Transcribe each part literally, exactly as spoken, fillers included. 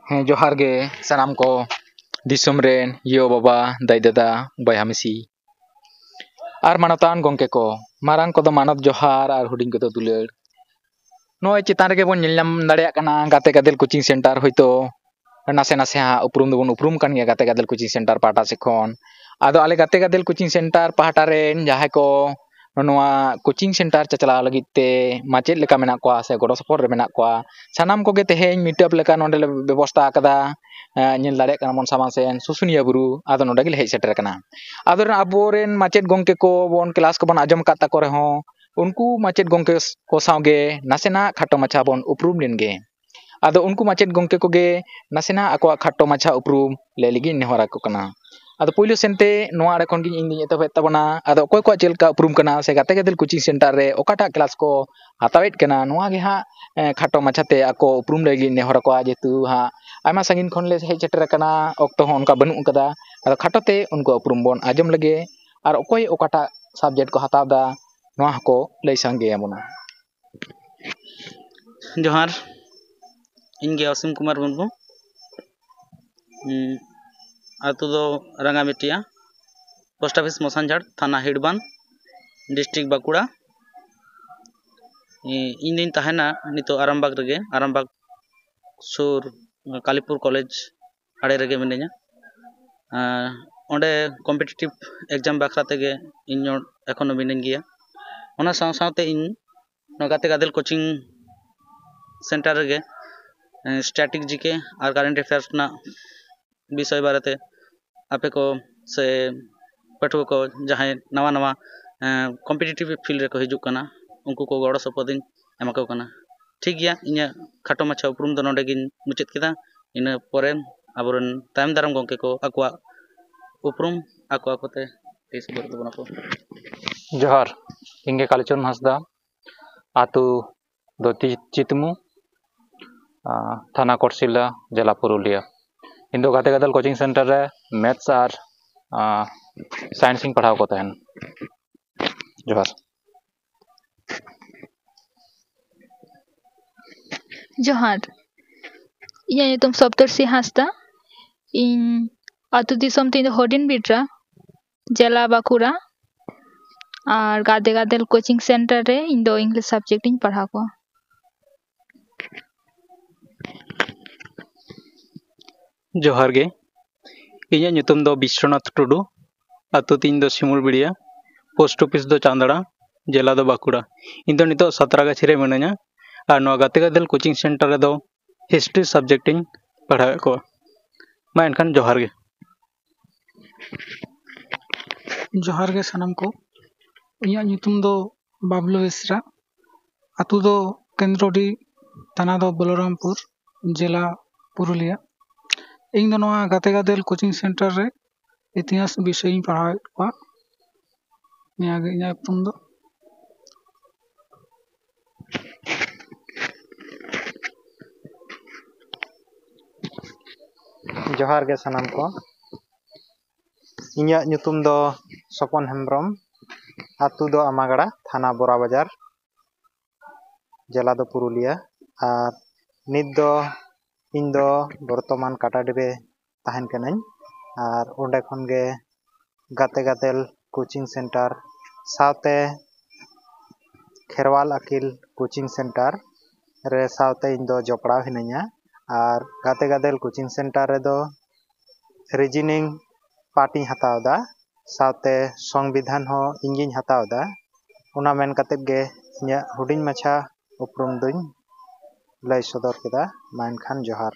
ᱦᱮᱸ, ᱡᱚᱦᱟᱨ ᱜᱮ ᱥᱟᱱᱟᱢ ᱠᱚ, ᱫᱤᱥᱚᱢ ᱨᱮᱱ ᱭᱳ ᱵᱟᱵᱟ, ᱫᱟᱹᱭ ᱫᱟᱫᱟ, ᱵᱚᱭᱦᱟ ᱢᱤᱥᱤ ᱟᱨ ᱢᱟᱱᱚᱛᱟᱱ ᱜᱚᱢᱠᱮ ᱠᱚ᱾ ᱢᱟᱨᱟᱝ ᱠᱚᱫᱚ ᱢᱟᱱᱚᱛ ᱡᱚᱦᱟᱨ ᱟᱨ ᱦᱩᱰᱤᱧ ᱠᱚᱫᱚ ᱫᱩᱞᱟᱹᱲ᱾ ᱱᱚᱜᱼᱚᱭ ᱪᱮᱛᱟᱱ ᱨᱮᱜᱮ ᱵᱚᱱ ᱧᱮᱞ ᱧᱟᱢ ᱫᱟᱲᱮᱭᱟᱜ ᱠᱟᱱᱟ, ᱜᱟᱛᱮ ᱜᱟᱫᱮᱞ ᱠᱳᱪᱤᱝ ᱥᱮᱱᱴᱟᱨ ᱦᱚᱭᱛᱳ ᱱᱟᱥᱮ ᱱᱟᱥᱮ ᱦᱟᱸᱜ ᱩᱯᱨᱩᱢ ᱫᱚᱵᱚᱱ ᱩᱯᱨᱩᱢ ᱠᱟᱱ ᱜᱮᱭᱟ ᱜᱟᱛᱮ ᱜᱟᱫᱮᱞ ᱠᱳᱪᱤᱝ ᱥᱮᱱᱴᱟᱨ ᱯᱟᱦᱴᱟ ᱥᱮᱫ ᱠᱷᱚᱱ᱾ ᱟᱫᱚ ᱟᱞᱮ ᱜᱟᱛᱮ ᱜᱟᱫᱮᱞ ᱠᱳᱪᱤᱝ ᱥᱮᱱᱴᱟᱨ ᱯᱟᱦᱴᱟ ᱨᱮᱱ ᱡᱟᱦᱟᱸᱭ ᱠᱚ ᱱᱚᱣᱟ ᱠᱳᱪᱤᱝ ᱥᱮᱱᱴᱟᱨ ᱪᱟᱪᱞᱟᱣ ᱞᱟᱹᱜᱤᱫ ᱛᱮ ᱢᱟᱪᱮᱫ ᱞᱮᱠᱟ ᱢᱮᱱᱟᱜ ᱠᱚᱣᱟ ᱥᱮ ᱜᱚᱲᱚ ᱥᱚᱯᱚᱦᱚᱫ ᱨᱮ ᱢᱮᱱᱟᱜ ᱠᱚᱣᱟ, ᱥᱟᱱᱟᱢ ᱠᱚᱜᱮ ᱛᱮᱦᱮᱧ ᱢᱤᱴᱟᱯ ᱞᱮᱠᱟ ᱱᱚᱸᱰᱮ ᱞᱮ ᱵᱮᱵᱚᱥᱛᱷᱟ ᱟᱠᱟᱫᱟ᱾ ᱮᱸ, ᱧᱮᱞ ᱫᱟᱲᱮᱭᱟᱜ ᱠᱟᱱᱟ ᱵᱚᱱ ᱥᱟᱢᱟᱝ ᱥᱮᱱ ᱥᱩᱥᱩᱱᱤᱭᱟᱹ ᱵᱩᱨᱩ, ᱟᱫᱚ ᱱᱚᱸᱰᱮ ᱜᱮᱞᱮ ᱦᱮᱡ ᱥᱮᱴᱮᱨ ᱟᱠᱟᱱᱟ᱾ ᱟᱫᱚ ᱟᱵᱚᱨᱮᱱ ᱢᱟᱪᱮᱫ ᱜᱚᱢᱠᱮ ᱠᱚ ᱵᱚᱱ ᱠᱞᱟᱥ ᱠᱚᱵᱚᱱ ᱟᱸᱡᱚᱢ ᱟᱠᱟᱫ ᱛᱟᱠᱚ ᱨᱮᱦᱚᱸ, ᱩᱱᱠᱩ ᱢᱟᱪᱮᱫ ᱜᱚᱢᱠᱮ ᱠᱚ ᱥᱟᱶᱜᱮ ᱱᱟᱥᱮᱱᱟᱜ ᱠᱷᱟᱴᱚ ᱢᱟᱪᱷᱟ ᱵᱚᱱ ᱩᱯᱨᱩᱢ ᱞᱮᱱ ᱜᱮ᱾ ᱟᱫᱚ ᱩᱱᱠᱩ ᱢᱟᱪᱮᱫ ᱜᱚᱢᱠᱮ ᱠᱚᱜᱮ ᱱᱟᱥᱮᱱᱟᱜ ᱟᱠᱚᱣᱟᱜ ᱠᱷᱟᱴᱚ ᱢᱟᱪᱷᱟ ᱩᱯᱨᱩᱢ ᱞᱟᱹᱭ ᱞᱟᱹᱜᱤᱫ ᱤᱧ ᱱᱮᱦᱚᱨ ᱟᱠᱚ ᱠᱟᱱᱟ᱾ ᱟᱫᱚ ᱯᱳᱭᱞᱳ ᱥᱮᱱᱛᱮ ᱱᱚᱣᱟ ᱟᱲᱮ ᱠᱷᱚᱱ ᱜᱮ ᱤᱧ ᱫᱩᱧ ᱮᱛᱚᱦᱚᱵᱮᱫ ᱛᱟᱵᱚᱱᱟ᱾ ᱟᱫᱚ ᱚᱠᱚᱭ ᱠᱚᱣᱟᱜ ᱪᱮᱫ ᱞᱮᱠᱟ ᱩᱯᱨᱩᱢ ᱠᱟᱱᱟ ᱥᱮ ᱜᱟᱛᱮ ᱜᱟᱫᱮᱞ ᱠᱳᱪᱤᱝ ᱥᱮᱱᱴᱟᱨ ᱨᱮ ᱚᱠᱟᱴᱟᱜ ᱠᱞᱟᱥ ᱠᱚ ᱦᱟᱛᱟᱣᱮᱫ ᱠᱟᱱᱟ, ᱱᱚᱣᱟ ᱜᱮ ᱦᱟᱸᱜ, ᱮᱸ, ᱠᱷᱟᱴᱚ ᱢᱟᱪᱷᱟᱛᱮ ᱟᱠᱚ ᱩᱯᱨᱩᱢ ᱞᱟᱹᱜᱤᱫ ᱤᱧ ᱱᱮᱦᱚᱨ ᱟᱠᱚᱣᱟ᱾ ᱡᱮᱦᱮᱛᱩ ᱦᱟᱸᱜ ᱟᱭᱢᱟ ᱥᱟᱺᱜᱤᱧ ᱠᱷᱚᱱ ᱞᱮ ᱦᱮᱡ ᱥᱮᱴᱮᱨ ᱟᱠᱟᱱᱟ, ᱚᱠᱛᱚ ᱦᱚᱸ ᱚᱱᱠᱟ ᱵᱟᱹᱱᱩᱜ ᱟᱠᱟᱫᱟ᱾ ᱟᱫᱚ ᱠᱷᱟᱴᱚ ᱛᱮ ᱩᱱᱠᱩᱣᱟᱜ ᱩᱯᱨᱩᱢ ᱵᱚᱱ ᱟᱸᱡᱚᱢ ᱞᱮᱜᱮ ᱟᱨ ᱚᱠᱚᱭ ᱚᱠᱟᱴᱟᱜ ᱥᱟᱵᱡᱮᱠᱴ ᱠᱚ ᱦᱟᱛᱟᱣ ᱮᱫᱟ, ᱱᱚᱣᱟ ᱦᱚᱸᱠᱚ ᱞᱟᱹᱭ ᱥᱟᱸᱜᱮ ᱟᱵᱚᱱᱟ᱾ ᱡᱚᱦᱟᱨ, ᱤᱧ ᱜᱮ ᱚᱥᱤᱢ ᱠᱩᱢᱟᱨ ᱢᱩᱨᱢᱩ᱾ ᱩᱸ, ᱟᱹᱛᱩ ᱫᱚ ᱨᱟᱸᱜᱟᱢᱮᱴᱤᱭᱟ, ᱯᱳᱥᱴ ᱚᱯᱷᱤᱥ ᱢᱚᱥᱟᱱᱡᱷᱟᱲ, ᱛᱷᱟᱱᱟ ᱦᱤᱲᱵᱟᱸᱫᱽ, ᱰᱤᱥᱴᱨᱤᱠᱴ ᱵᱟᱸᱠᱩᱲᱟ᱾ ᱤ-, ᱤᱧ ᱫᱩᱧ ᱛᱟᱦᱮᱱᱟ ᱱᱤᱛᱚᱜ ᱟᱨᱟᱢᱵᱟᱜᱽ ᱨᱮᱜᱮ, ᱟᱨᱟᱢᱵᱟᱜᱽ ᱥᱩᱨ ᱠᱟᱞᱤᱯᱩᱨ ᱠᱚᱞᱮᱡᱽ ᱟᱲᱮ ᱨᱮᱜᱮ ᱢᱤᱱᱟᱹᱧᱟ᱾ ᱟᱨ ᱚᱸᱰᱮ ᱠᱚᱢᱯᱤᱴᱤᱴᱤᱵᱷ ᱮᱠᱡᱟᱢ ᱵᱟᱠᱷᱨᱟ ᱛᱮᱜᱮ ᱤᱧ ᱱᱚ-, ᱮᱠᱷᱚᱱᱳ ᱢᱤᱱᱟᱹᱧ ᱜᱮᱭᱟ᱾ ᱚᱱᱟ ᱥᱟᱶ ᱥᱟᱶᱛᱮ ᱤᱧ ᱱᱚᱣᱟ ᱜᱟᱛᱮ ᱜᱟᱫᱮᱞ ᱠᱳᱪᱤᱝ ᱥᱮᱱᱴᱟᱨ ᱨᱮᱜᱮ, ᱮᱸ, ᱥᱴᱮᱴᱤᱠ ᱡᱤᱠᱮ ᱟᱨ ᱠᱟᱨᱮᱱᱴ ᱮᱯᱷᱮᱭᱟᱨᱥ ᱨᱮᱱᱟᱜ ᱵᱤᱥᱚᱭ ᱵᱟᱨᱮᱛᱮ ᱟᱯᱮ ᱠᱚ ᱥᱮ ᱯᱟᱹᱴᱷᱩᱣᱟᱹ ᱠᱚ ᱡᱟᱦᱟᱸᱭ ᱱᱟᱣᱟ ᱱᱟᱣᱟ, ᱮᱸ, ᱠᱚᱢᱯᱤᱴᱤᱴᱤᱵᱷ ᱯᱷᱤᱞᱰ ᱨᱮᱠᱚ ᱦᱤᱡᱩᱜ ᱠᱟᱱᱟ, ᱩᱱᱠᱩ ᱠᱚ ᱜᱚᱲᱚ ᱥᱚᱯᱚᱦᱚᱫ ᱤᱧ ᱮᱢᱟ ᱠᱚ ᱠᱟᱱᱟ᱾ ᱴᱷᱤᱠ ᱜᱮᱭᱟ, ᱤᱧᱟᱹᱜ ᱠᱷᱟᱴᱚ ᱢᱟᱪᱷᱟ ᱩᱯᱨᱩᱢ ᱫᱚ ᱱᱚᱰᱮ ᱜᱤᱧ ᱢᱩᱪᱟᱹᱫ ᱠᱮᱫᱟ᱾ ᱤᱱᱟᱹ ᱯᱚᱨᱮ ᱟᱵᱚᱨᱮᱱ ᱛᱟᱭᱚᱢ ᱫᱟᱨᱟᱢ ᱜᱚᱢᱠᱮ ᱠᱚ ᱟᱠᱚᱣᱟᱜ ᱩᱯᱨᱩᱢ ᱟᱠᱚ ᱟᱠᱚᱛᱮ ᱞᱟᱹᱭ ᱥᱚᱫᱚᱨ ᱛᱟᱵᱚᱱᱟ ᱠᱚ᱾ ᱡᱚᱦᱟᱨ, ᱤᱧ ᱜᱮ ᱠᱟᱞᱤᱪᱚᱨᱚᱱ ᱦᱟᱸᱥᱫᱟ, ᱟᱹᱛᱩ ᱫᱚ ᱛᱤ-, ᱪᱤᱛᱢᱩ, ᱟᱸ, ᱛᱷᱟᱱᱟ ᱠᱚᱴᱥᱤᱞᱟ, ᱡᱮᱞᱟ ᱯᱩᱨᱩᱞᱤᱭᱟᱹ᱾ ᱤᱧ ᱫᱚ ᱜᱟᱛᱮ ᱜᱟᱫᱮᱞ ᱠᱳᱪᱤᱝ ᱥᱮᱱᱴᱟᱨ ᱨᱮ ᱢᱮᱛᱷᱥ ᱟᱨ, ᱟᱸ, ᱥᱟᱭᱮᱱᱥ ᱤᱧ ᱯᱟᱲᱦᱟᱣ ᱠᱚ ᱛᱟᱦᱮᱱ᱾ ᱡᱚᱦᱟᱨ᱾ ᱡᱚᱦᱟᱨ᱾ ᱤᱧᱟᱹᱜ ᱧᱩᱛᱩᱢ ᱥᱚᱯᱛᱚᱨᱥᱤ ᱦᱟᱸᱥᱫᱟ᱾ ᱤᱧ ᱟᱹᱛᱩ ᱫᱤᱥᱚᱢ ᱛᱤᱧ ᱫᱚ ᱦᱚᱰᱤᱱ ᱵᱤᱴᱨᱟ, ᱡᱮᱞᱟ ᱵᱟᱸᱠᱩᱲᱟ᱾ ᱟᱨ ᱜᱟᱫᱮ ᱜᱟᱫᱮᱞ ᱠᱳᱪᱤᱝ ᱥᱮᱱᱴᱟᱨ ᱨᱮ ᱤᱧ ᱫᱚ ᱤᱝᱞᱤᱥ ᱥᱟᱵᱡᱮᱠᱴ ᱤᱧ ᱯᱟᱲᱦᱟᱣ ᱠᱚᱣᱟ᱾ ᱡᱚᱦᱟᱨ ᱜᱮ, ᱤᱧᱟᱹᱜ ᱧᱩᱛᱩᱢ ᱫᱚ ᱵᱤᱥᱥᱚᱱᱟᱛᱷ ᱴᱩᱰᱩ᱾ ᱟᱹᱛᱩ ᱛᱤᱧ ᱫᱚ ᱥᱤᱢᱩᱞ ᱵᱤᱲᱤᱭᱟ, ᱯᱳᱥᱴ ᱚᱯᱷᱤᱥ ᱫᱚ ᱪᱟᱸᱫᱲᱟ, ᱡᱮᱞᱟ ᱫᱚ ᱵᱟᱸᱠᱩᱲᱟ᱾ ᱤᱧ ᱫᱚ ᱱᱤᱛᱚᱜ ᱥᱟᱛᱨᱟᱜᱟᱪᱷᱤ ᱨᱮ ᱢᱤᱱᱟᱹᱧᱟ᱾ ᱟᱨ ᱱᱚᱣᱟ ᱜᱟᱛᱮ ᱜᱟᱫᱮᱞ ᱠᱳᱪᱤᱝ ᱥᱮᱱᱴᱟᱨ ᱨᱮᱫᱚ ᱦᱤᱥᱴᱨᱤ ᱥᱟᱵᱡᱮᱠᱴ ᱤᱧ ᱯᱟᱲᱦᱟᱣᱮᱫ ᱠᱚᱣᱟ᱾ ᱢᱟ ᱮᱱᱠᱷᱟᱱ ᱡᱚᱦᱟᱨ ᱜᱮ᱾ ᱡᱚᱦᱟᱨ ᱜᱮ ᱥᱟᱱᱟᱢ ᱠᱚ᱾ ᱤᱧᱟᱹᱜ ᱧᱩᱛᱩᱢ ᱫᱚ ᱵᱟᱵᱞᱩ ᱵᱮᱥᱨᱟ᱾ ᱟᱹᱛᱩ ᱫᱚ ᱠᱮᱱᱫᱨᱚᱰᱤ, ᱛᱷᱟᱱᱟ ᱫᱚ ᱵᱚᱞᱚᱨᱟᱢᱯᱩᱨ, ᱡᱮᱞᱟ ᱯᱩᱨᱩᱞᱤᱭᱟ᱾ ᱤᱧ ᱫᱚ ᱱᱚᱣᱟ ᱜᱟᱛᱮ ᱜᱟᱫᱮᱞ ᱠᱳᱪᱤᱝ ᱥᱮᱱᱴᱟᱨ ᱨᱮ ᱤᱛᱤᱦᱟᱥ ᱵᱤᱥᱚᱭ ᱤᱧ ᱯᱟᱲᱦᱟᱣᱮᱫ ᱠᱚᱣᱟ᱾ ᱱᱤᱭᱟᱹ ᱜᱮ ᱤᱧᱟᱹᱜ ᱧᱩᱛᱩᱢ ᱫᱚ᱾ ᱡᱚᱦᱟᱨ ᱜᱮ ᱥᱟᱱᱟᱢ ᱠᱚ᱾ ᱤᱧᱟᱹᱜ ᱧᱩᱛᱩᱢ ᱫᱚ ᱥᱚᱯᱚᱱ ᱦᱮᱢᱵᱨᱚᱢ, ᱟᱹᱛᱩ ᱫᱚ ᱟᱢᱟᱜᱟᱲᱟ, ᱛᱷᱟᱱᱟ ᱵᱚᱨᱟ ᱵᱟᱡᱟᱨ, ᱡᱮᱞᱟ ᱫᱚ ᱯᱩᱨᱩᱞᱤᱭᱟᱹ᱾ ᱟᱨ ᱱᱤᱛ ᱫᱚ ᱤᱧ ᱫᱚ ᱵᱚᱨᱛᱚᱢᱟᱱ ᱠᱟᱴᱟᱰᱤ ᱨᱮ ᱛᱟᱦᱮᱱ ᱠᱟᱹᱱᱟᱹᱧ᱾ ᱟᱨ ᱚᱸᱰᱮ ᱠᱷᱚᱱ ᱜᱮ ᱜᱟᱛᱮ ᱜᱟᱫᱮᱞ ᱠᱳᱪᱤᱝ ᱥᱮᱱᱴᱟᱨ ᱥᱟᱶᱛᱮ ᱠᱷᱮᱨᱣᱟᱞ ᱟᱹᱠᱤᱞ ᱠᱳᱪᱤᱝ ᱥᱮᱱᱴᱟᱨ ᱨᱮ ᱥᱟᱶᱛᱮ ᱤᱧ ᱫᱚ ᱡᱚᱯᱲᱟᱣ ᱦᱤᱱᱟᱹᱧᱟ᱾ ᱟᱨ ᱜᱟᱛᱮ ᱜᱟᱫᱮᱞ ᱠᱳᱪᱤᱝ ᱥᱮᱱᱴᱟᱨ ᱨᱮᱫᱚ ᱨᱤᱡᱤᱱᱤᱝ ᱯᱟᱨᱴ ᱤᱧ ᱦᱟᱛᱟᱣ ᱮᱫᱟ, ᱥᱟᱶᱛᱮ ᱥᱚᱝᱵᱤᱫᱷᱟᱱ ᱦᱚᱸ ᱤᱧ ᱜᱤᱧ ᱦᱟᱛᱟᱣ ᱮᱫᱟ᱾ ᱚᱱᱟ ᱢᱮᱱ ᱠᱟᱛᱮᱫ ᱜᱮ ᱤᱧᱟᱹᱜ ᱦᱩᱰᱤᱧ ᱢᱟᱪᱷᱟ ᱩᱯᱨᱩᱢ ᱫᱩᱧ ᱞᱟᱹᱭ ᱥᱚᱫᱚᱨ ᱠᱮᱫᱟ᱾ ᱢᱟ ᱮᱱᱠᱷᱟᱱ ᱡᱚᱦᱟᱨ᱾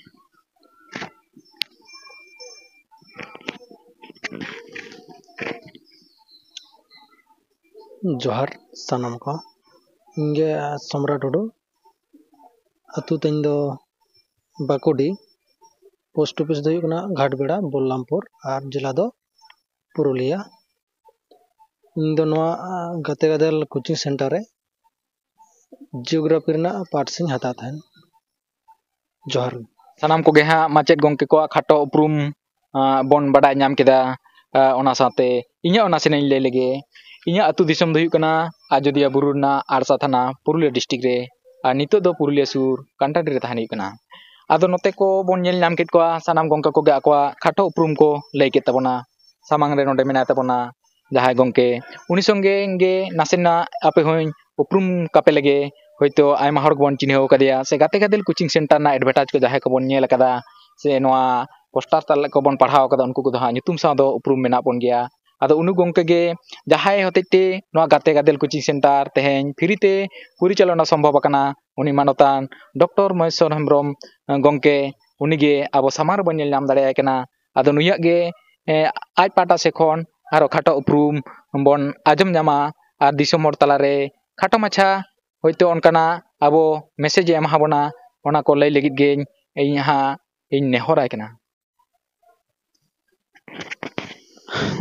ᱡᱚᱦᱟᱨ ᱥᱟᱱᱟᱢ ᱠᱚ᱾ ᱤᱧ ᱜᱮ ᱥᱚᱢᱨᱟ ᱴᱩᱰᱩ᱾ ᱟᱹᱛᱩ ᱛᱤᱧ ᱫᱚ ᱵᱟᱠᱩᱰᱤ, ᱯᱳᱥᱴ ᱚᱯᱷᱤᱥ ᱫᱚ ᱦᱩᱭᱩᱜ ᱠᱟᱱᱟ ᱜᱷᱟᱴᱵᱮᱲᱟ, ᱵᱚᱞᱞᱟᱢᱯᱩᱨ, ᱟᱨ ᱡᱮᱞᱟ ᱫᱚ ᱯᱩᱨᱩᱞᱤᱭᱟ᱾ ᱤᱧ ᱫᱚ ᱱᱚᱣᱟ, ᱟ, ᱜᱟᱛᱮ ᱜᱟᱫᱮᱞ ᱠᱳᱪᱤᱝ ᱥᱮᱱᱴᱟᱨ ᱨᱮ ᱡᱤᱭᱳᱜᱨᱟᱯᱷᱤ ᱨᱮᱱᱟᱜ ᱯᱟᱨᱴᱥ ᱤᱧ ᱦᱟᱛᱟᱣ ᱛᱟᱦᱮᱱ᱾ ᱡᱚᱦᱟᱨ ᱜᱮ᱾ ᱥᱟᱱᱟᱢ ᱠᱚᱜᱮ ᱦᱟᱸᱜ ᱢᱟᱪᱮᱫ ᱜᱚᱢᱠᱮ ᱠᱚᱣᱟᱜ ᱠᱷᱟᱴᱚ ᱩᱯᱨᱩᱢ, ᱟ, ᱵᱚᱱ ᱵᱟᱰᱟᱭ ᱧᱟᱢ ᱠᱮᱫᱟ᱾ ᱟ, ᱚᱱᱟ ᱥᱟᱶᱛᱮ ᱤᱧᱟᱹᱜ ᱚᱱᱟ ᱥᱮᱱᱟᱜ ᱤᱧ ᱞᱟᱹᱭ ᱞᱮᱜᱮ᱾ ᱤᱧᱟᱹᱜ ᱟᱹᱛᱩ ᱫᱤᱥᱚᱢ ᱫᱚ ᱦᱩᱭᱩᱜ ᱠᱟᱱᱟ ᱟᱡᱚᱫᱤᱭᱟᱹ ᱵᱩᱨᱩ ᱨᱮᱱᱟᱜ ᱟᱲᱥᱟ ᱛᱷᱟᱱᱟ, ᱯᱩᱨᱩᱞᱤᱭᱟᱹ ᱰᱤᱥᱴᱨᱤᱠᱴ ᱨᱮ᱾ ᱟᱨ ᱱᱤᱛᱚᱜ ᱫᱚ ᱯᱩᱨᱩᱞᱤᱭᱟᱹ ᱥᱩᱨ ᱠᱟᱱᱴᱟᱰᱤ ᱨᱮ ᱛᱟᱦᱮᱱ ᱦᱩᱭᱩᱜ ᱠᱟᱱᱟ᱾ ᱟᱫᱚ ᱱᱚᱛᱮ ᱠᱚ ᱵᱚᱱ ᱧᱮᱞ ᱧᱟᱢ ᱠᱮᱫ ᱠᱚᱣᱟ, ᱥᱟᱱᱟᱢ ᱜᱚᱢᱠᱮ ᱠᱚᱜᱮ ᱟᱠᱚᱣᱟᱜ ᱠᱷᱟᱴᱚ ᱩᱯᱨᱩᱢ ᱠᱚ ᱞᱟᱹᱭ ᱠᱮᱫ ᱛᱟᱵᱚᱱᱟ᱾ ᱥᱟᱢᱟᱝ ᱨᱮ ᱱᱚᱰᱮ ᱢᱮᱱᱟᱭ ᱛᱟᱵᱚᱱᱟ ᱡᱟᱦᱟᱸᱭ ᱜᱚᱢᱠᱮ, ᱩᱱᱤ ᱥᱚᱸᱜᱮ ᱜᱮ ᱱᱟᱥᱮᱱᱟᱜ ᱟᱯᱮ ᱦᱚᱸᱧ ᱩᱯᱨᱩᱢ ᱠᱟᱯᱮ ᱞᱮᱜᱮ᱾ ᱦᱳᱭᱛᱳ ᱟᱭᱢᱟ ᱦᱚᱲ ᱜᱮᱵᱚᱱ ᱪᱤᱱᱦᱟᱹᱣ ᱠᱟᱫᱮᱭᱟ, ᱥᱮ ᱜᱟᱛᱮ ᱜᱟᱫᱮᱞ ᱠᱳᱪᱤᱝ ᱥᱮᱱᱴᱟᱨ ᱨᱮᱱᱟᱜ ᱮᱰᱵᱷᱮᱴᱟᱡᱽ ᱠᱚ ᱡᱟᱦᱟᱸᱭ ᱠᱚᱵᱚᱱ ᱧᱮᱞ ᱠᱟᱫᱟ, ᱥᱮ ᱱᱚᱣᱟ ᱯᱳᱥᱴᱟᱨ ᱛᱟᱞᱟ ᱠᱚᱵᱚᱱ ᱯᱟᱲᱦᱟᱣ ᱠᱟᱫᱟ, ᱩᱱᱠᱩ ᱠᱚᱫᱚ ᱦᱟᱸᱜ ᱧᱩᱛᱩᱢ ᱥᱟᱶ ᱫᱚ ᱩᱯᱨᱩᱢ ᱢᱮᱱᱟᱜ ᱵᱚᱱ ᱜᱮᱭᱟ᱾ ᱟᱫᱚ ᱩᱱᱤ ᱜᱚᱢᱠᱮ ᱜᱮ ᱡᱟᱦᱟᱸᱭ ᱦᱚᱛᱮᱡ ᱛᱮ ᱱᱚᱣᱟ ᱜᱟᱛᱮ ᱜᱟᱫᱮᱞ ᱠᱳᱪᱤᱝ ᱥᱮᱱᱴᱟᱨ ᱛᱮᱦᱮᱧ ᱯᱷᱨᱤ ᱛᱮ ᱯᱚᱨᱤᱪᱟᱞᱚᱱᱟ ᱥᱚᱢᱵᱷᱚᱵ ᱟᱠᱟᱱᱟ, ᱩᱱᱤ ᱢᱟᱱᱚᱛᱟᱱ ᱰᱚᱠᱴᱚᱨ ᱢᱚᱦᱮᱥᱣᱚᱨ ᱦᱮᱢᱵᱨᱚᱢ ᱜᱚᱢᱠᱮ, ᱩᱱᱤᱜᱮ ᱟᱵᱚ ᱥᱟᱢᱟᱝ ᱨᱮᱵᱚᱱ ᱧᱮᱞ ᱧᱟᱢ ᱫᱟᱲᱮᱭᱟᱭ ᱠᱟᱱᱟ᱾ ᱟᱫᱚ ᱱᱩᱭᱟᱜ ᱜᱮ, ᱮ, ᱟᱡ ᱯᱟᱦᱴᱟ ᱥᱮᱫ ᱠᱷᱚᱱ ᱟᱨᱚ ᱠᱷᱟᱴᱚ ᱩᱯᱨᱩᱢ ᱵᱚᱱ ᱟᱸᱡᱚᱢ ᱧᱟᱢᱟ ᱟᱨ ᱫᱤᱥᱚᱢ ᱦᱚᱲ ᱛᱟᱞᱟᱨᱮ ᱠᱷᱟᱴᱚ ᱢᱟᱪᱷᱟ ᱦᱳᱭᱛᱳ ᱚᱱᱠᱟᱱᱟᱜ ᱟᱵᱚ ᱢᱮᱥᱮᱡᱽ ᱮ ᱮᱢᱟ ᱵᱚᱱᱟ, ᱚᱱᱟ ᱠᱚ ᱞᱟᱹᱭ ᱞᱟᱹᱜᱤᱫ ᱜᱮ ᱤᱧ ᱦᱟᱸᱜ ᱤᱧ ᱱᱮᱦᱚᱨᱟᱭ ᱠᱟᱱᱟ᱾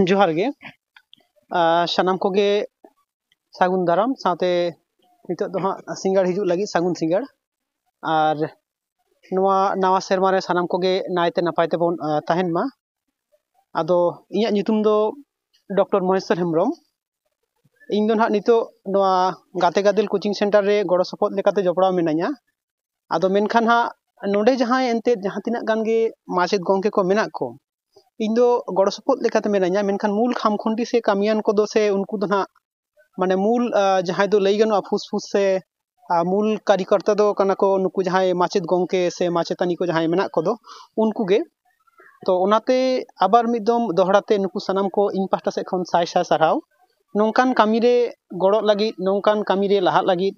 ᱡᱚᱦᱟᱨ ᱜᱮ᱾ ᱟᱨ ᱥᱟᱱᱟᱢ ᱠᱚᱜᱮ ᱥᱟᱹᱜᱩᱱ ᱫᱟᱨᱟᱢ, ᱥᱟᱶᱛᱮ ᱱᱤᱛᱚᱜ ᱫᱚ ᱦᱟᱸᱜ ᱥᱤᱸᱜᱟᱲ ᱦᱤᱡᱩᱜ ᱞᱟᱹᱜᱤᱫ ᱥᱟᱹᱜᱩᱱ ᱥᱤᱸᱜᱟᱲ᱾ ᱟᱨ ᱱᱚᱣᱟ ᱱᱟᱣᱟ ᱥᱮᱨᱢᱟ ᱨᱮ ᱥᱟᱱᱟᱢ ᱠᱚᱜᱮ ᱱᱟᱭᱛᱮ ᱱᱟᱯᱟᱭ ᱛᱮᱵᱚᱱ, ᱟᱸ, ᱛᱟᱦᱮᱱ ᱢᱟ᱾ ᱟᱫᱚ ᱤᱧᱟᱹᱜ ᱧᱩᱛᱩᱢ ᱫᱚ ᱰᱚᱠᱴᱚᱨ ᱢᱚᱦᱮᱥᱣᱚᱨ ᱦᱮᱢᱵᱨᱚᱢ᱾ ᱤᱧ ᱫᱚ ᱱᱟᱦᱟᱜ ᱱᱤᱛᱚᱜ ᱱᱚᱣᱟ ᱜᱟᱛᱮ ᱜᱟᱫᱮᱞ ᱠᱳᱪᱤᱝ ᱥᱮᱱᱴᱟᱨ ᱨᱮ ᱜᱚᱲᱚ ᱥᱚᱯᱚᱦᱚᱫ ᱞᱮᱠᱟᱛᱮ ᱡᱚᱯᱲᱟᱣ ᱢᱤᱱᱟᱹᱧᱟ᱾ ᱟᱫᱚ ᱢᱮᱱᱠᱷᱟᱱ ᱦᱟᱸᱜ ᱱᱚᱰᱮ ᱡᱟᱦᱟᱸᱭ ᱮᱱᱛᱮᱫ ᱡᱟᱦᱟᱸ ᱛᱤᱱᱟᱹᱜ ᱜᱟᱱ ᱜᱮ ᱢᱟᱪᱮᱫ ᱜᱚᱢᱠᱮ ᱠᱚ ᱢᱮᱱᱟᱜ ᱠᱚ, ᱤᱧ ᱫᱚ ᱜᱚᱲᱚ ᱥᱚᱯᱚᱦᱚᱫ ᱞᱮᱠᱟᱛᱮ ᱢᱤᱱᱟᱹᱧᱟ, ᱢᱮᱱᱠᱷᱟᱱ ᱢᱩᱞ ᱠᱷᱟᱢᱠᱷᱩᱱᱴᱤ ᱥᱮ ᱠᱟᱹᱢᱤᱭᱟᱱ ᱠᱚᱫᱚ ᱥᱮ ᱩᱱᱠᱩ ᱫᱚ ᱱᱟᱦᱟᱜ ᱢᱟᱱᱮ ᱢᱩᱞ, ᱟᱸ, ᱡᱟᱦᱟᱸᱭ ᱫᱚ ᱞᱟᱹᱭ ᱜᱟᱱᱚᱜᱼᱟ ᱯᱷᱩᱥᱯᱷᱩᱥ ᱥᱮ, ᱟᱸ, ᱢᱩᱞ ᱠᱟᱨᱤᱠᱚᱨᱛᱟ ᱫᱚ ᱠᱟᱱᱟ ᱠᱚ ᱱᱩᱠᱩ ᱡᱟᱦᱟᱸᱭ ᱢᱟᱪᱮᱫ ᱜᱚᱢᱠᱮ ᱥᱮ ᱢᱟᱪᱮᱛᱟᱹᱱᱤ ᱠᱚ ᱡᱟᱦᱟᱸᱭ ᱢᱮᱱᱟᱜ ᱠᱚᱫᱚ ᱩᱱᱠᱩ ᱜᱮ᱾ ᱛᱚ ᱚᱱᱟᱛᱮ ᱟᱵᱟᱨ ᱢᱤᱫ ᱫᱚᱢ ᱫᱚᱦᱲᱟ ᱛᱮ ᱱᱩᱠᱩ ᱥᱟᱱᱟᱢ ᱠᱚ ᱤᱧ ᱯᱟᱦᱴᱟ ᱥᱮᱫ ᱠᱷᱚᱱ ᱥᱟᱭ ᱥᱟᱭ ᱥᱟᱨᱦᱟᱣ᱾ ᱱᱚᱝᱠᱟᱱ ᱠᱟᱹᱢᱤ ᱨᱮ ᱜᱚᱲᱚᱜ ᱞᱟᱹᱜᱤᱫ, ᱱᱚᱝᱠᱟᱱ ᱠᱟᱹᱢᱤ ᱨᱮ ᱞᱟᱦᱟᱜ ᱞᱟᱹᱜᱤᱫ,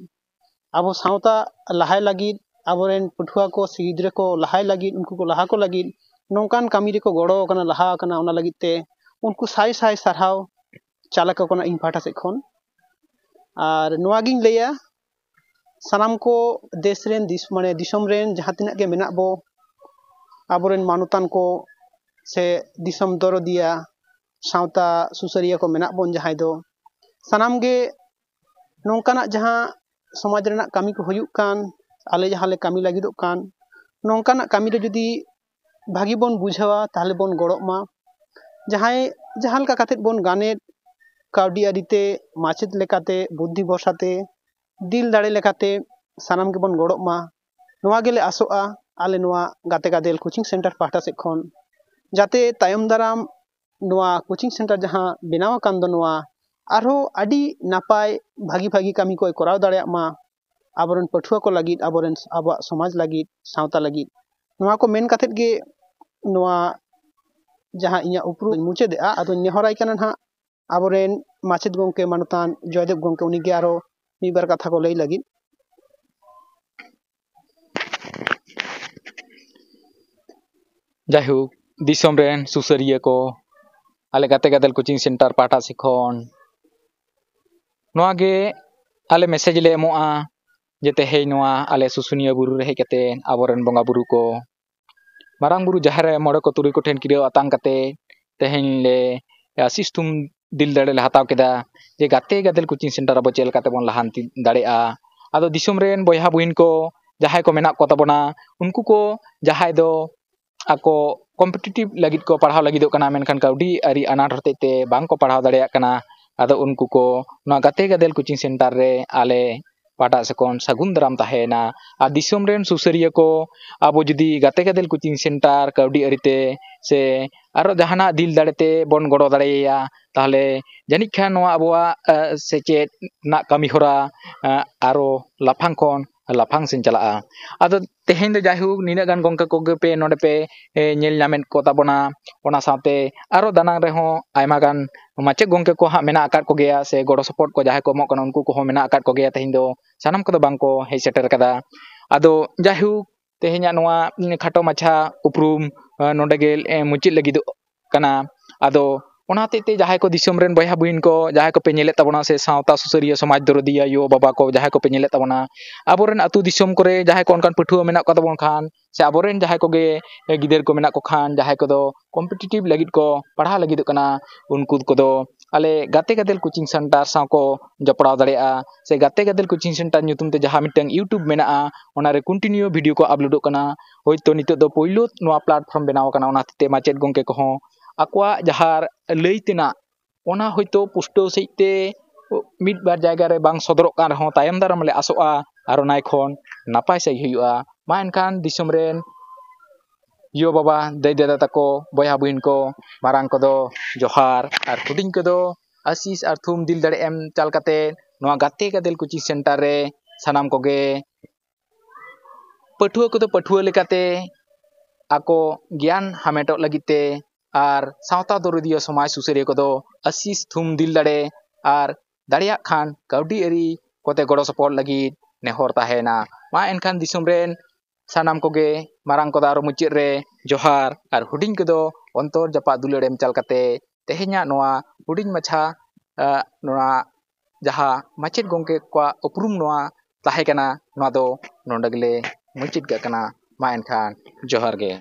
ᱟᱵᱚ ᱥᱟᱶᱛᱟ ᱞᱟᱦᱟᱭ ᱞᱟᱹᱜᱤᱫ, ᱟᱵᱚᱨᱮᱱ ᱯᱟᱹᱴᱷᱩᱣᱟᱹ ᱠᱚ ᱥᱮ ᱜᱤᱫᱽᱨᱟᱹ ᱠᱚ ᱞᱟᱦᱟᱭ ᱞᱟᱹᱜᱤᱫ, ᱩᱱᱠᱩ ᱠᱚ ᱞᱟᱦᱟ ᱠᱚ ᱞᱟᱹᱜᱤᱫ ᱱᱚᱝᱠᱟᱱ ᱠᱟᱹᱢᱤ ᱨᱮᱠᱚ ᱜᱚᱲᱚ ᱟᱠᱟᱱᱟ, ᱞᱟᱦᱟ ᱟᱠᱟᱱᱟ, ᱚᱱᱟ ᱞᱟᱹᱜᱤᱫ ᱛᱮ ᱩᱱᱠᱩ ᱥᱟᱭ ᱥᱟᱭ ᱥᱟᱨᱦᱟᱣ ᱪᱟᱞ ᱟᱠᱚ ᱠᱟᱱᱟ ᱤᱧ ᱯᱟᱦᱴᱟ ᱥᱮᱫ ᱠᱷᱚᱱ᱾ ᱟᱨ ᱱᱚᱣᱟᱜᱤᱧ ᱞᱟᱹᱭᱟ, ᱥᱟᱱᱟᱢ ᱠᱚ ᱫᱮᱥ ᱨᱮᱱ, ᱫᱤᱥ-, ᱢᱟᱱᱮ ᱫᱤᱥᱚᱢ ᱨᱮᱱ ᱡᱟᱦᱟᱸ ᱛᱤᱱᱟᱹᱜ ᱜᱮ ᱢᱮᱱᱟᱜ ᱵᱚ, ᱟᱵᱚᱨᱮᱱ ᱢᱟᱱᱚᱛᱟᱱ ᱠᱚ ᱥᱮ ᱫᱤᱥᱚᱢ ᱫᱚᱨᱚᱫᱤᱭᱟ, ᱥᱟᱶᱛᱟ ᱥᱩᱥᱟᱹᱨᱤᱭᱟᱹ ᱠᱚ ᱢᱮᱱᱟᱜ ᱵᱚᱱ ᱡᱟᱦᱟᱸᱭ ᱫᱚ, ᱥᱟᱱᱟᱢ ᱜᱮ ᱱᱚᱝᱠᱟᱱᱟᱜ ᱡᱟᱦᱟᱸ ᱥᱚᱢᱟᱡᱽ ᱨᱮᱱᱟᱜ ᱠᱟᱹᱢᱤ ᱠᱚ ᱦᱩᱭᱩᱜ ᱠᱟᱱ, ᱟᱞᱮ ᱡᱟᱦᱟᱸ ᱞᱮ ᱠᱟᱹᱢᱤ ᱞᱟᱹᱜᱤᱫᱚᱜ ᱠᱟᱱ, ᱱᱚᱝᱠᱟᱱᱟᱜ ᱠᱟᱹᱢᱤ ᱨᱮ ᱡᱩᱫᱤ ᱵᱷᱟᱹᱜᱤ ᱵᱚᱱ ᱵᱩᱡᱷᱟᱹᱣᱟ, ᱛᱟᱦᱚᱞᱮ ᱵᱚᱱ ᱜᱚᱲᱚᱜ ᱢᱟ᱾ ᱡᱟᱦᱟᱸᱭ ᱡᱟᱦᱟᱸ ᱞᱮᱠᱟ ᱠᱟᱛᱮᱫ ᱵᱚᱱ ᱜᱟᱱᱮᱫ, ᱠᱟᱹᱣᱰᱤ ᱟᱹᱨᱤᱛᱮ, ᱢᱟᱪᱮᱫ ᱞᱮᱠᱟᱛᱮ, ᱵᱩᱫᱽᱫᱷᱤ ᱵᱷᱚᱨᱥᱟᱛᱮ, ᱫᱤᱞ ᱫᱟᱲᱮ ᱞᱮᱠᱟᱛᱮ ᱥᱟᱱᱟᱢ ᱜᱮᱵᱚᱱ ᱜᱚᱲᱚᱜ ᱢᱟ, ᱱᱚᱣᱟ ᱜᱮᱞᱮ ᱟᱥᱚᱜᱼᱟ᱾ ᱟᱞᱮ ᱱᱚᱣᱟ ᱜᱟᱛᱮ ᱜᱟᱫᱮᱞ ᱠᱳᱪᱤᱝ ᱥᱮᱱᱴᱟᱨ ᱯᱟᱦᱴᱟ ᱥᱮᱫ ᱠᱷᱚᱱ, ᱡᱟᱛᱮ ᱛᱟᱭᱚᱢ ᱫᱟᱨᱟᱢ ᱱᱚᱣᱟ ᱠᱳᱪᱤᱝ ᱥᱮᱱᱴᱟᱨ ᱡᱟᱦᱟᱸ ᱵᱮᱱᱟᱣ ᱟᱠᱟᱱ ᱫᱚ, ᱱᱚᱣᱟ ᱟᱨᱦᱚᱸ ᱟᱹᱰᱤ ᱱᱟᱯᱟᱭ ᱵᱷᱟᱹᱜᱤ ᱵᱷᱟᱹᱜᱤ ᱠᱟᱹᱢᱤ ᱠᱚᱭ ᱠᱚᱨᱟᱣ ᱫᱟᱲᱮᱭᱟᱜ ᱢᱟ, ᱟᱵᱚᱨᱮᱱ ᱯᱟᱹᱴᱷᱩᱣᱟᱹ ᱠᱚ ᱞᱟᱹᱜᱤᱫ, ᱟᱵᱚᱨᱮᱱ, ᱟᱵᱚᱣᱟᱜ ᱥᱚᱢᱟᱡᱽ ᱞᱟᱹᱜᱤᱫ, ᱥᱟᱶᱛᱟ ᱞᱟᱹᱜᱤᱫ᱾ ᱱᱚᱣᱟ ᱠᱚ ᱢᱮᱱ ᱠᱟᱛᱮᱫ ᱜᱮ ᱱᱚᱣᱟ ᱡᱟᱦᱟᱸ ᱤᱧᱟᱹᱜ ᱩᱯᱨᱩᱢ ᱤᱧ ᱢᱩᱪᱟᱹᱫᱮᱜᱼᱟ᱾ ᱟᱫᱚᱧ ᱱᱮᱦᱚᱨᱟᱭ ᱠᱟᱱᱟ ᱱᱟᱦᱟᱜ ᱟᱵᱚᱨᱮᱱ ᱢᱟᱪᱮᱫ ᱜᱚᱢᱠᱮ ᱢᱟᱱᱚᱛᱟᱱ ᱡᱚᱭᱫᱮᱵ ᱜᱚᱢᱠᱮ, ᱩᱱᱤᱜᱮ ᱟᱨᱚ ᱢᱤᱫ ᱵᱟᱨ ᱠᱟᱛᱷᱟ ᱠᱚ ᱞᱟᱹᱭ ᱞᱟᱹᱜᱤᱫ᱾ ᱡᱟᱭᱦᱳᱠ, ᱫᱤᱥᱚᱢ ᱨᱮᱱ ᱥᱩᱥᱟᱹᱨᱤᱭᱟᱹ ᱠᱚ, ᱟᱞᱮ ᱜᱟᱛᱮ ᱜᱟᱫᱮᱞ ᱠᱳᱪᱤᱝ ᱥᱮᱱᱴᱟᱨ ᱯᱟᱦᱴᱟ ᱥᱮᱫ ᱠᱷᱚᱱ ᱱᱚᱣᱟ ᱜᱮ ᱟᱞᱮ ᱢᱮᱥᱮᱡᱽ ᱞᱮ ᱮᱢᱚᱜᱼᱟ ᱡᱮ ᱛᱮᱦᱮᱧ ᱱᱚᱣᱟ ᱟᱞᱮ ᱥᱩᱥᱩᱱᱤᱭᱟᱹ ᱵᱩᱨᱩ ᱨᱮ ᱦᱮᱡ ᱠᱟᱛᱮ ᱟᱵᱚᱨᱮᱱ ᱵᱚᱸᱜᱟ ᱵᱩᱨᱩ ᱠᱚ, ᱢᱟᱨᱟᱝ ᱵᱩᱨᱩ, ᱡᱟᱦᱮᱨ ᱟᱭᱳ, ᱢᱚᱬᱮ ᱠᱚ ᱛᱩᱨᱩᱭ ᱠᱚᱴᱷᱮᱱ ᱠᱤᱨᱟᱹ ᱟᱛᱟᱝ ᱠᱟᱛᱮ ᱛᱮᱦᱮᱧ ᱞᱮ ᱟᱥᱤᱥ ᱛᱷᱩᱢ ᱫᱤᱞ ᱫᱟᱲᱮ ᱞᱮ ᱦᱟᱛᱟᱣ ᱠᱮᱫᱟ ᱡᱮ ᱜᱟᱛᱮ ᱜᱟᱫᱮᱞ ᱠᱳᱪᱤᱝ ᱥᱮᱱᱴᱟᱨ ᱟᱵᱚ ᱪᱮᱫ ᱞᱮᱠᱟ ᱛᱮᱵᱚᱱ ᱞᱟᱦᱟᱱᱛᱤ ᱫᱟᱲᱮᱭᱟᱜᱼᱟ᱾ ᱟᱫᱚ ᱫᱤᱥᱚᱢ ᱨᱮᱱ ᱵᱚᱭᱦᱟ ᱵᱩᱦᱤᱱ ᱠᱚ ᱡᱟᱦᱟᱸᱭ ᱠᱚ ᱢᱮᱱᱟᱜ ᱠᱚ ᱛᱟᱵᱚᱱᱟ, ᱩᱱᱠᱩ ᱠᱚ ᱡᱟᱦᱟᱸᱭ ᱫᱚ ᱟᱠᱚ ᱠᱚᱢᱯᱤᱴᱤᱴᱤᱵᱷ ᱞᱟᱹᱜᱤᱫ ᱠᱚ ᱯᱟᱲᱦᱟᱣ ᱞᱟᱹᱜᱤᱫᱚᱜ ᱠᱟᱱᱟ, ᱢᱮᱱᱠᱷᱟᱱ ᱠᱟᱹᱣᱰᱤ ᱟᱹᱨᱤ ᱟᱱᱟᱴ ᱦᱚᱛᱮᱡ ᱛᱮ ᱵᱟᱝ ᱠᱚ ᱯᱟᱲᱦᱟᱣ ᱫᱟᱲᱮᱭᱟᱜ ᱠᱟᱱᱟ, ᱟᱫᱚ ᱩᱱᱠᱩ ᱠᱚ ᱱᱚᱣᱟ ᱜᱟᱛᱮ ᱜᱟᱫᱮᱞ ᱠᱳᱪᱤᱝ ᱥᱮᱱᱴᱟᱨ ᱨᱮ ᱟᱞᱮ ᱯᱟᱦᱴᱟ ᱥᱮᱫ ᱠᱷᱚᱱ ᱥᱟᱹᱜᱩᱱ ᱫᱟᱨᱟᱢ ᱛᱟᱦᱮᱸᱭᱮᱱᱟ᱾ ᱟᱨ ᱫᱤᱥᱚᱢ ᱨᱮᱱ ᱥᱩᱥᱟᱹᱨᱤᱭᱟᱹ ᱠᱚ, ᱟᱵᱚ ᱡᱩᱫᱤ ᱜᱟᱛᱮ ᱜᱟᱫᱮᱞ ᱠᱳᱪᱤᱝ ᱥᱮᱱᱴᱟᱨ ᱠᱟᱹᱣᱰᱤ ᱟᱹᱨᱤᱛᱮ ᱥᱮ ᱟᱨᱚ ᱡᱟᱦᱟᱱᱟᱜ ᱫᱤᱞ ᱫᱟᱲᱮᱛᱮ ᱵᱚᱱ ᱜᱚᱲᱚ ᱫᱟᱲᱮᱭᱟᱭᱟ, ᱛᱟᱦᱚᱞᱮ ᱡᱟᱹᱱᱤᱡ ᱠᱷᱟᱱ ᱱᱚᱣᱟ ᱟᱵᱚᱣᱟᱜ, ᱮ, ᱥᱮᱪᱮᱫ ᱨᱮᱱᱟᱜ ᱠᱟᱹᱢᱤ ᱦᱚᱨᱟ, ᱮ, ᱟᱨᱚ ᱞᱟᱯᱷᱟᱝ ᱠᱷᱚᱱ ᱞᱟᱯᱷᱟᱝ ᱥᱮᱱ ᱪᱟᱞᱟᱜᱼᱟ᱾ ᱟᱫᱚ ᱛᱮᱦᱮᱧ ᱫᱚ ᱡᱟᱭᱦᱳᱠ ᱱᱤᱱᱟᱹᱜ ᱜᱟᱱ ᱜᱚᱢᱠᱮ ᱠᱚᱜᱮ ᱯᱮ ᱱᱚᱰᱮ ᱯᱮ, ᱮ, ᱧᱮᱞ ᱧᱟᱢᱮᱫ ᱠᱚ ᱛᱟᱵᱚᱱᱟ᱾ ᱚᱱᱟ ᱥᱟᱶᱛᱮ ᱟᱨᱚ ᱫᱟᱱᱟᱝ ᱨᱮᱦᱚᱸ ᱟᱭᱢᱟ ᱜᱟᱱ ᱢᱟᱪᱮᱫ ᱜᱚᱢᱠᱮ ᱠᱚ ᱦᱟᱸᱜ ᱢᱮᱱᱟᱜ ᱟᱠᱟᱫ ᱠᱚᱜᱮᱭᱟ, ᱥᱮ ᱜᱚᱲᱚ ᱥᱚᱯᱚᱦᱚᱫ ᱠᱚ ᱡᱟᱦᱟᱸᱭ ᱠᱚ ᱮᱢᱚᱜ ᱠᱟᱱᱟ ᱩᱱᱠᱩ ᱠᱚᱦᱚᱸ ᱢᱮᱱᱟᱜ ᱟᱠᱟᱫ ᱠᱚᱜᱮᱭᱟ᱾ ᱛᱮᱦᱮᱧ ᱫᱚ ᱥᱟᱱᱟᱢ ᱠᱚᱫᱚ ᱵᱟᱝ ᱠᱚ ᱦᱮᱡ ᱥᱮᱴᱮᱨ ᱟᱠᱟᱫᱟ᱾ ᱟᱫᱚ ᱡᱟᱭᱦᱳᱠ, ᱛᱮᱦᱮᱧᱟᱜ ᱱᱚᱣᱟ ᱠᱷᱟᱴᱚ ᱢᱟᱪᱷᱟ ᱩᱯᱨᱩᱢ, ᱮ, ᱱᱚᱰᱮ ᱜᱮ, ᱮ, ᱢᱩᱪᱟᱹᱫ ᱞᱟᱹᱜᱤᱫᱚᱜ ᱠᱟᱱᱟ᱾ ᱟᱫᱚ ᱚᱱᱟ ᱦᱚᱛᱮᱡ ᱛᱮ ᱡᱟᱦᱟᱸᱭ ᱠᱚ ᱫᱤᱥᱚᱢ ᱨᱮᱱ ᱵᱚᱭᱦᱟ ᱵᱩᱦᱤᱱ ᱠᱚ, ᱡᱟᱦᱟᱸᱭ ᱠᱚᱯᱮ ᱧᱮᱞᱮᱫ ᱛᱟᱵᱚᱱᱟ, ᱥᱮ ᱥᱟᱶᱛᱟ ᱥᱩᱥᱟᱹᱨᱤᱭᱟᱹ, ᱥᱚᱢᱟᱡᱽ ᱫᱚᱨᱚᱫᱤᱭᱟᱹ ᱟᱭᱳ ᱵᱟᱵᱟ ᱠᱚ ᱡᱟᱦᱟᱸᱭ ᱠᱚᱯᱮ ᱧᱮᱞᱮᱫ ᱛᱟᱵᱚᱱᱟ, ᱟᱵᱚᱨᱮᱱ ᱟᱹᱛᱩ ᱫᱤᱥᱚᱢ ᱠᱚᱨᱮ ᱡᱟᱦᱟᱸᱭ ᱠᱚ ᱚᱱᱠᱟᱱ ᱯᱟᱹᱴᱷᱩᱣᱟᱹ ᱢᱮᱱᱟᱜ ᱠᱚ ᱛᱟᱵᱚᱱ ᱠᱷᱟᱱ, ᱥᱮ ᱟᱵᱚᱨᱮᱱ ᱡᱟᱦᱟᱸᱭ ᱠᱚᱜᱮ ᱜᱤᱫᱟᱹᱨ ᱠᱚ ᱢᱮᱱᱟᱜ ᱠᱚ ᱠᱷᱟᱱ, ᱡᱟᱦᱟᱸᱭ ᱠᱚᱫᱚ ᱠᱚᱢᱯᱤᱴᱤᱴᱤᱵᱷ ᱞᱟᱹᱜᱤᱫ ᱠᱚ ᱯᱟᱲᱦᱟᱣ ᱞᱟᱹᱜᱤᱫᱚᱜ ᱠᱟᱱᱟ, ᱩᱱᱠᱩ ᱠᱚᱫᱚ ᱟᱞᱮ ᱜᱟᱛᱮ ᱜᱟᱫᱮᱞ ᱠᱳᱪᱤᱝ ᱥᱮᱱᱴᱟᱨ ᱥᱟᱶ ᱠᱚ ᱡᱚᱯᱲᱟᱣ ᱫᱟᱲᱮᱭᱟᱜᱼᱟ᱾ ᱥᱮ ᱜᱟᱛᱮ ᱜᱟᱫᱮᱞ ᱠᱳᱪᱤᱝ ᱥᱮᱱᱴᱟᱨ ᱧᱩᱛᱩᱢ ᱛᱮ ᱡᱟᱦᱟᱸ ᱢᱤᱫᱴᱟᱝ YouTube ᱢᱮᱱᱟᱜᱼᱟ, ᱚᱱᱟᱨᱮ ᱠᱚᱱᱴᱤᱱᱤᱭᱩ ᱵᱷᱤᱰᱤᱭᱳ ᱠᱚ ᱟᱯᱞᱳᱰᱚᱜ ᱠᱟᱱᱟ᱾ ᱦᱳᱭᱛᱳ ᱱᱤᱛᱚᱜ ᱫᱚ ᱯᱳᱭᱞᱳ ᱱᱚᱣᱟ ᱯᱞᱟᱴᱯᱷᱚᱨᱢ ᱵᱮᱱᱟᱣ ᱟᱠᱟᱱᱟ, ᱚᱱᱟ ᱦᱚᱛᱮᱡ ᱛᱮ ᱢᱟᱪᱮᱫ ᱜᱚᱢᱠᱮ ᱠᱚᱦᱚᱸ ᱟᱠᱚᱣᱟᱜ ᱡᱟᱦᱟᱸ ᱞᱟᱹᱭ ᱛᱮᱱᱟᱜ, ᱚᱱᱟ ᱦᱳᱭᱛᱳ ᱯᱩᱥᱴᱟᱹᱣ ᱥᱟᱺᱦᱤᱡ ᱛᱮ ᱢᱤᱫ ᱵᱟᱨ ᱡᱟᱭᱜᱟ ᱨᱮ ᱵᱟᱝ ᱥᱚᱫᱚᱨᱚᱜ ᱠᱟᱱ ᱨᱮᱦᱚᱸ, ᱛᱟᱭᱚᱢ ᱫᱟᱨᱟᱢ ᱞᱮ ᱟᱥᱚᱜᱼᱟ ᱟᱨᱚ ᱱᱟᱭ ᱠᱷᱚᱱ ᱱᱟᱯᱟᱭ ᱥᱟᱺᱦᱤᱡ ᱦᱩᱭᱩᱜᱼᱟ᱾ ᱢᱟ ᱮᱱᱠᱷᱟᱱ ᱫᱤᱥᱚᱢ ᱨᱮᱱ ᱭᱳ ᱵᱟᱵᱟ, ᱫᱟᱹᱭ ᱫᱟᱫᱟ ᱛᱟᱠᱚ, ᱵᱚᱭᱦᱟ ᱵᱩᱦᱤᱱ ᱠᱚ, ᱢᱟᱨᱟᱝ ᱠᱚᱫᱚ ᱡᱚᱦᱟᱨ ᱟᱨ ᱦᱩᱰᱤᱧ ᱠᱚᱫᱚ ᱟᱥᱤᱥ ᱟᱨ ᱛᱷᱩᱢ ᱫᱤᱞ ᱫᱟᱲᱮ ᱮᱢ ᱪᱟᱞ ᱠᱟᱛᱮ ᱱᱚᱣᱟ ᱜᱟᱛᱮ ᱜᱟᱫᱮᱞ ᱠᱳᱪᱤᱝ ᱥᱮᱱᱴᱟᱨ ᱨᱮ ᱥᱟᱱᱟᱢ ᱠᱚᱜᱮ ᱯᱟᱹᱴᱷᱩᱣᱟᱹ ᱠᱚᱫᱚ ᱯᱟᱹᱴᱷᱩᱣᱟᱹ ᱞᱮᱠᱟᱛᱮ ᱟᱠᱚ ᱜᱮᱭᱟᱱ ᱦᱟᱢᱮᱴᱚᱜ ᱞᱟᱹᱜᱤᱫ ᱛᱮ ᱟᱨ ᱥᱟᱶᱛᱟ ᱫᱚᱨᱚᱫᱤᱭᱟᱹ ᱥᱚᱢᱟᱡᱽ ᱥᱩᱥᱟᱹᱨᱤᱭᱟᱹ ᱠᱚᱫᱚ ᱟᱥᱤᱥ ᱛᱷᱩᱢ ᱫᱤᱞ ᱫᱟᱲᱮ ᱟᱨ ᱫᱟᱲᱮᱭᱟᱜ ᱠᱷᱟᱱ ᱠᱟᱹᱣᱰᱤ ᱟᱹᱨᱤ ᱠᱚᱛᱮ ᱜᱚᱲᱚ ᱥᱚᱯᱚᱦᱚᱫ ᱞᱟᱹᱜᱤᱫ ᱱᱮᱦᱚᱨ ᱛᱟᱦᱮᱸᱭᱮᱱᱟ᱾ ᱢᱟ ᱮᱱᱠᱷᱟᱱ ᱫᱤᱥᱚᱢ ᱨᱮᱱ ᱥᱟᱱᱟᱢ ᱠᱚᱜᱮ ᱢᱟᱨᱟᱝ ᱠᱚᱫᱚ ᱟᱨᱚ ᱢᱩᱪᱟᱹᱫ ᱨᱮ ᱡᱚᱦᱟᱨ ᱟᱨ ᱦᱩᱰᱤᱧ ᱠᱚᱫᱚ ᱚᱱᱛᱚᱨ ᱡᱟᱯᱟᱜ ᱫᱩᱞᱟᱹᱲ ᱮᱢ ᱪᱟᱞ ᱠᱟᱛᱮ ᱛᱮᱦᱮᱧᱟᱜ ᱱᱚᱣᱟ ᱦᱩᱰᱤᱧ ᱢᱟᱪᱷᱟ, ᱟᱜ, ᱱᱚᱣᱟ ᱡᱟᱦᱟᱸ ᱢᱟᱪᱮᱫ ᱜᱚᱢᱠᱮ ᱠᱚᱣᱟᱜ ᱩᱯᱨᱩᱢ ᱱᱚᱣᱟ ᱛᱟᱦᱮᱸ ᱠᱟᱱᱟ, ᱱᱚᱣᱟ ᱫᱚ ᱱᱚᱰᱮ ᱜᱮᱞᱮ ᱢᱩᱪᱟᱹᱫ ᱠᱟᱜ ᱠᱟᱱᱟ᱾ ᱢᱟ ᱮᱱᱠᱷᱟᱱ ᱡᱚᱦᱟᱨ ᱜᱮ᱾